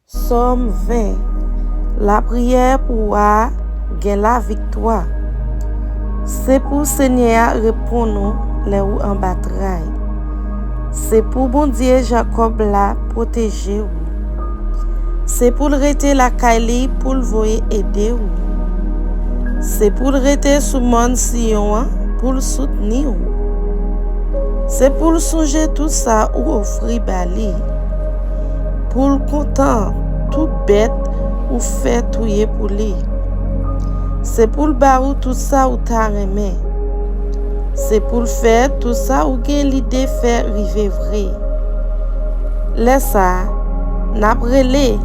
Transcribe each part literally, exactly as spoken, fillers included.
Sòm ven. Lapriyè pou wa a gen laviktwa. Se pou Senyè a reponn ou lè ou anba tray. Se pou Bondye Jakòb la pwoteje ou. Se pou l rete lakay li pou l voye ede ou. Se pou l rete sou mòn Siyon an pou l soutni ou. Se pou l sonje tout sa ou ofri ba li. Pou l kontan tout bèt ou fè touye pou li. Se pou l ba ou tout sa ou ta renmen. Se pou l fè tout sa ou gen lide fè rive vre. Lè sa a, n ap rele,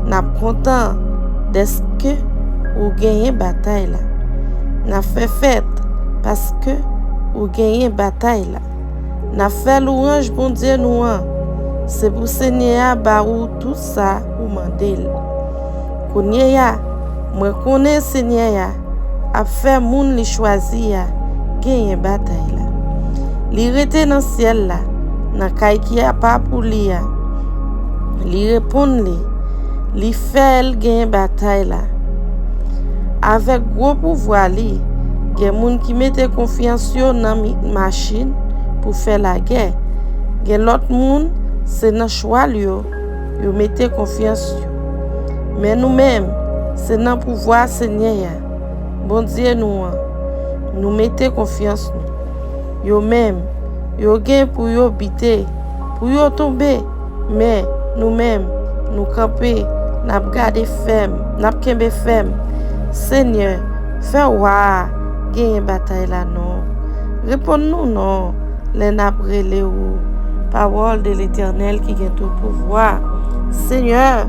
n ap kontan dèske ou genyen batay la. N ap fè fèt paske ou genyen batay la. N ap fè lwanj Bondye nou an. Se pou Senyè a ba ou tout sa ou mande l. Kounye a, mwen konnen Senyè a ap fè moun li chwazi a genyen batay la. Li rete nan syèl la, nan kay ki apa pou li a. Li reponn li, li fè l genyen batay la. Avèk gwo pouvwa li, gen moun ki mete konfyans yo nan mi- machin pou fè lagè. Gen lòt moun, se nan chwal yo, yo mete konfyans yo. Men nou menm, se nan pouvwa Senyè a, Bondye nou an, nou mete konfyans nou. Yo menm, yo gen pou yo bite, pou yo tonbe, men nou menm, nou kanpe, n ap gade fèm, n ap kenbe fèm. Senyè, fè wa a genyen batay la non. Reponn nou non lè n ap rele ou. Parole de l'Éternel ki gen tout pouvwa. Senyè,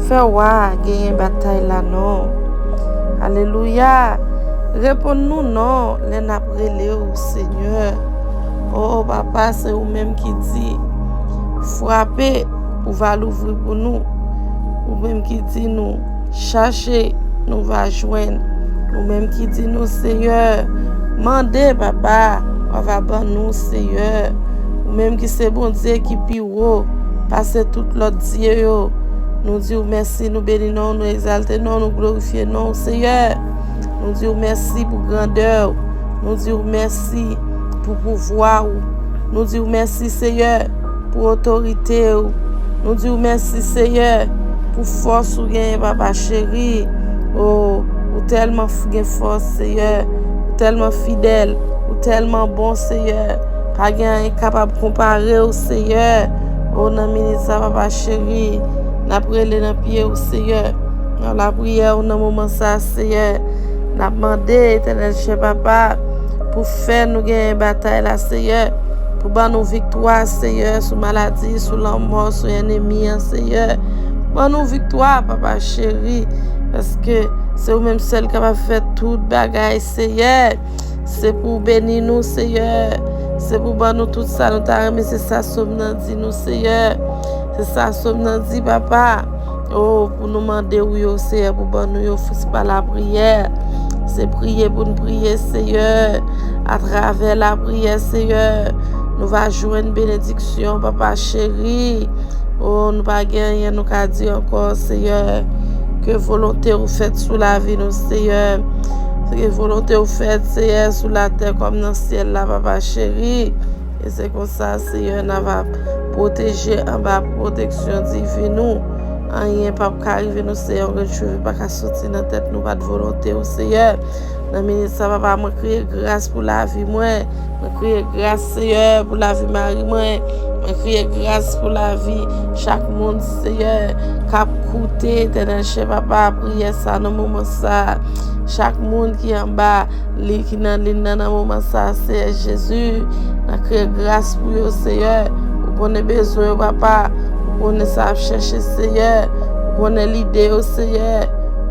fè wa a genyen batay la non. Alelouya. Reponn nou non lè n ap rele ou, Senyè. O Papa, se ou menm ki di, frape, ou va louvri pou nou. Ou menm ki di nou, chache, nou va jwenn. Ou menm ki di nou, Senyè, mande, Papa, w a va ban nou, Senyè. Ou menm ki se Bondye ki pi wo pase tout lòt dye yo. Nou di w mèsi, nou beni non w, nou egzalte non w, nou glorifye non w, Senyè. Nou di w mèsi pou grandè w. Nou di w mèsi pou pouvwa w. Nou di w mèsi, Senyè, pou otorite w. Nou di w mèsi, Senyè, pou fòs ou genyen, Papa cheri. O, ou tèlman f- gen fòs, Senyè. Ou tèlman fidèl. Ou tèlman bon, Senyè. Pa gen anyen k kapab konpare w, Senyè. O, nan minit sa, Papa cheri, n ap rele nan pye w, Senyè. Nan lapriyè w, nan moman sa, Senyè. N ap mande, Etènèl chè Papa, pou fè nou genyen batay la, Senyè. Pou ban nou viktwa, Senyè, sou maladi, sou lanmò, sou ènmi an, Senyè. Ban nou viktwa, Papa cheri, paske se ou menm sèl kapab fè tout bagay, Senyè. Se pou w beni nou, Senyè. Se pou w ban nou tout sa nou ta renmen, se sa Sòm nan di nou, Senyè. Se sa Sòm nan di, Papa. O, pou nou mande w yo, Senyè, pou ban nou yo, se pa lapriyè. Se priye pou n priye, Senyè. Atravè lapriyè, Senyè, nou va jwenn benediksyon, Papa cheri. O, nou pa gen anyen nou ka di ankò, Senyè. Ke volonte w fèt sou lavi nou, Senyè. Ke volonte w fèt, Senyè, sou latè kòm nan syèl la, Papa cheri. E se konsa, Senyè, n a va pwoteje anba pwoteksyon divin ou. Anyen p ap ka rive nou, Senyè, yon grenn cheve pa ka soti nan tèt nou, pa t volonte w, Senyè. Nan minit sa, Papa, mwen kriye gras pou lavi mwen. Mwen kriye gras, Senyè, pou lavi mari mwen. Mwen kriye gras pou lavi chak moun, Senyè, k ap koute, Etènèl chè Papa, priyè sa nan moman sa. Chak moun ki anba li ki nan liy nan nan moman sa, Seyè Jezi, n a kriye gras pou yo, Seyè. Ou konnen bezwen yo, Papa. Ou konnen sa y ap chèche, Seyè. Ou konnen lide yo, Seyè.